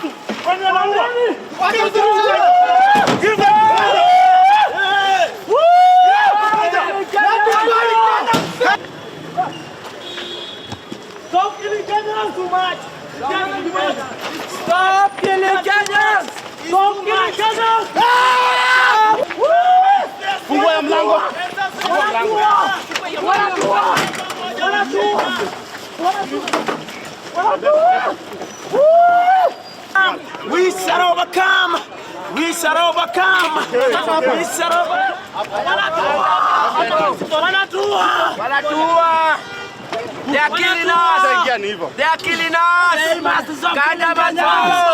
watu. Kwani wanaua? Give them. Stop killing Kenyans too much. Stop killing Kenyans. Stop killing Kenyans. Fungua ya mlango. Wanatua. Wanatua. Wanatua. We shall overcome. We shall overcome. We shall overcome. Wanatua. Wanatua. They are killing us. Ingia ni hivyo. They are killing us. They must stop killing Kanda Kenyans.